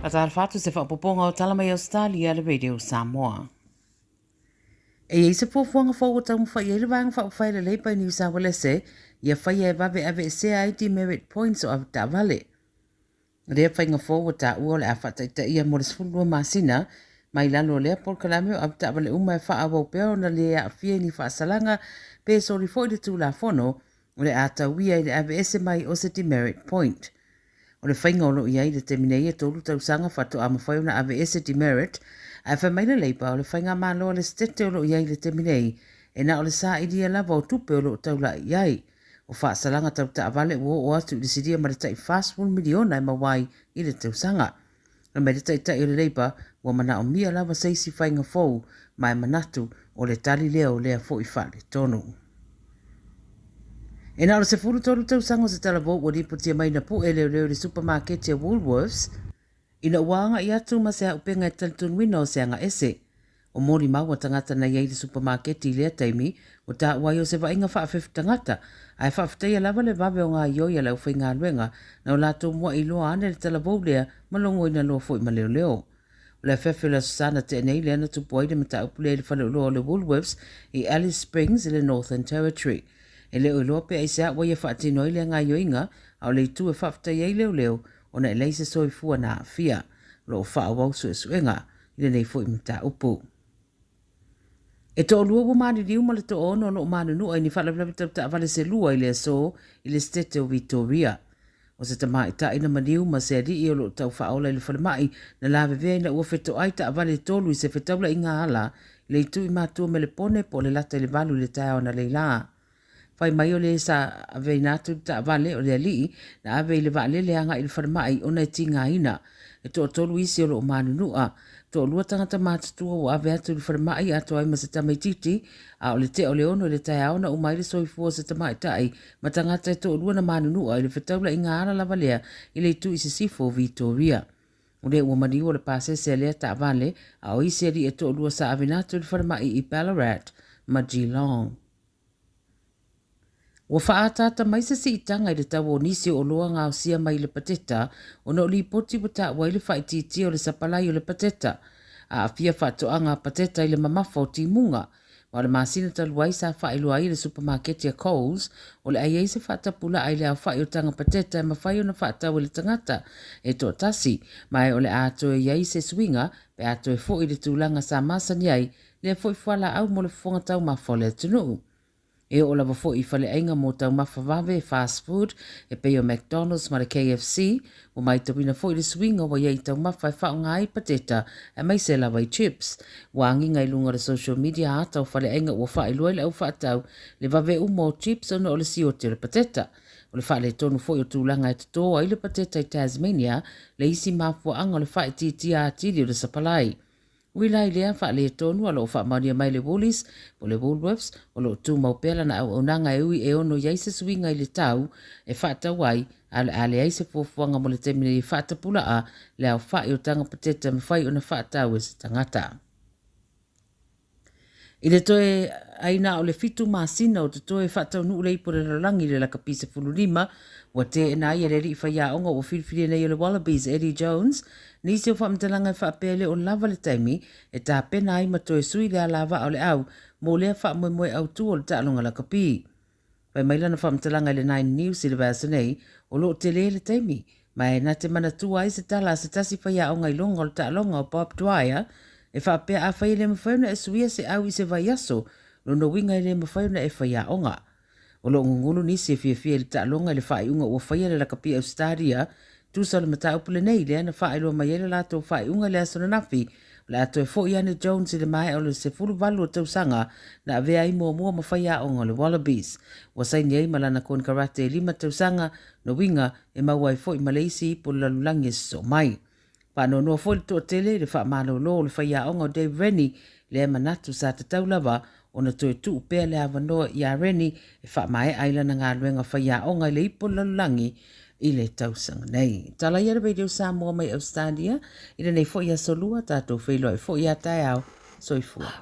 Faatalofa atu se faaopoopoga o tala mai Ausetalia le Radio Samoa. E i ai se fuafuaga fou ua taumafai ai le Vaega Faaupufai a le Labour i Niu Sauelese ia faia e vave aveesea ai demerit points o avetaavale. O lea faiga fou ua taua o le a faataitaia mo le 12 masina mai lalo o lea polokalame o avetaavale uma e faaauau pea ona le aafia i ni faasalaga pe soli foi le Tulafono o le a tauia i le aveese mai o se demerit point. O le faiga o lo o i ai i le taimi nei e tolu tausaga faatoa mafai ona aveese demerit, ae fai mai le Labour o le faigamalo a le Setete o lo o i ai i le taimi nei e na o le sailia lava o tupe o lo o taulai i ai. O faasalaga tau taavale ua oo atu i le silia ma le tai 40 miliona e maua ai i le tausaga. Fai mai le Taitai o le Labour ua manaomia lava se isi faiga fou ma e manatu o le tali lea o lea foi faaletonu. E na o le 13 tausaga o se talavou ua lipotia mai na pue leoleo i le supamaketi a Woolworths ina ua agai atu ma se auupega e talitonuina o se agaese. O molimau a tagata na i ai i le supamaketi i lea taimi, ua taua ai o se vaaiga faafefu tagata, ae faafetaia lava le vave o gaoioi a le aufaigaluega na o latou mua'i loa ane le talavou lea ma logoina loa foi ma leoleo. O le afeafe o le Aso Sa na tea nei lea na tupu ai le mataupu lea i le faleoloa o le Woolworths i Alice Springs i le Northern Territory. E le o iloa pe aisea ua ia faatino ai lea gaoioiga, a o le itu e faafetai ai leoleo ona e leai se soifua na aafia. O lo o faaauau suesuega i lenei foi mataupu. E toalua ua maliliu ma le toaono o lo o manunua i ni faalavelave tau taavale se lua i le aso i le Setete o Vitoria. O se tamaitai na maliu ma se alii o lo o tau faaola i le falemai na lavevea ina ua fetoai taavale e tolu i se fetaulaiga ala i le itu i matua Melepone po o le lata i le valu i le taeao analeila. Fai mai o le sa aveina atu le taavale o le alii na ave i le vaalele agai i le falemai ona e tigaina. E toatolu isi o lo o manunua. Toalua tagata matutua ua ave atu i le falemai atoa ai ma se tamaititi, a o le tea o le ono i le taeao na uma ai le soifua o se tamaitai ma tagata e toalua na manunua i le fetaulaiga ala lava lea i le itu i sisifo o Vitoria. O lea ua maliu o le pasese a lea taavale, a o isi alii e toalua sa aveina atu i le falemai i Ballarat ma Geelong. Ua faaataata mai se siitaga i le tau o nisi o oloa gaosia mai i le pateta ona o lipoti ua taua ai le faaitiitia o le sapalai o le pateta. Aafia faatoaga pateta i le mamafa o timuga. Ma o le masina talu ai sa faailoa ai e le supamaketi a Coles o le a i ai se faatapulaa i le aofai o taga pateta e mafai ona faatau e le tagata e toatasi, ma e o le a toe i ai se suiga pe a toe foi i le tulaga sa masani ai lea foi fualaau mo le fofoga taumafa o le atunuu. E oo lava foi i faleaiga mo taumafa vave, fast food, e pei o McDonald's ma le KFC, ua maitauina foi le suiga ua i ai i taumafa e faaaoga ai pateta aemaise lava i chips. Ua agiga i luga o le social media ata o faleaiga ua faailoa i le au faatau le vave uma o chips ona o le siote o le pateta. O le faaletonu foi o tulaga e toto ai le pateta i Tasmania le isi mafuaaga o le faaitiitia atili o le sapalai. Uila i lea faaletonu o lo o faamaonia mai le Woolies po o le Woolworths o lo o tumau pea lana auaunaga e ui e ono i ai se suiga i le tau e faatau ai, a o le a leai se fuafuaga mo le taimi nei e faatapulaa le aofai o taga pateta e mafai ona faatau e se tagata. I le toe ai na o le fitu masina o totoe e faataunuu le ipu o le lalolagi i le lakapi 15, ua teena ai e le alii faiaoga ua filifilia nei o le Wallabies, Eddie Jones, nisi o faamatalaga e faapea e le o lava le taimi e tapena ai ma toe sui le alavaa o le au mo lea faamoemoe autu o le taaloga lakapi. Fai mai lana faamatalaga i le Nine News i le vaiaso nei, o lo o tele le taimi, ma e na te manatua ai se tala a se tasi faiaoga i luga o le taaloga o Bob Dwyer, e faapea afai e le mafai ona e suia se au i se vaiaso, lona uiga e le mafai ona e faiaoga. O lo o gugulu nisi e fiafia i le taaloga i le faaiuga ua faia le lakapi Ausetalia, tusa o le mataupu lenei lea na faailoa mai ai le latou faaiuga i le aso ananafi, O le a toe foi ane Jones i le maea o le 18 o tausaga na avea ai muamua ma faiaoga o le Wallabies. Ua saini ai ma lana konekarate e lima tausaga, no uiga e maua ai foi ma le isi ipu o le lalolagi e sosoo mai. Faanoanoa foi le toatele i le faamalolo o le faiaoga o Dave Rennie, lea e manatu sa tatau lava ona toe tuu pea le avanoa iā Rennie e faamaea ai lana galuega faiaoga i le ipu o le lalolagi i le tausaga nei. Tala ia le Radio Samoa mai Australia i lenei foi aso lua, tatou feiloai foi ia taeao. Soifua.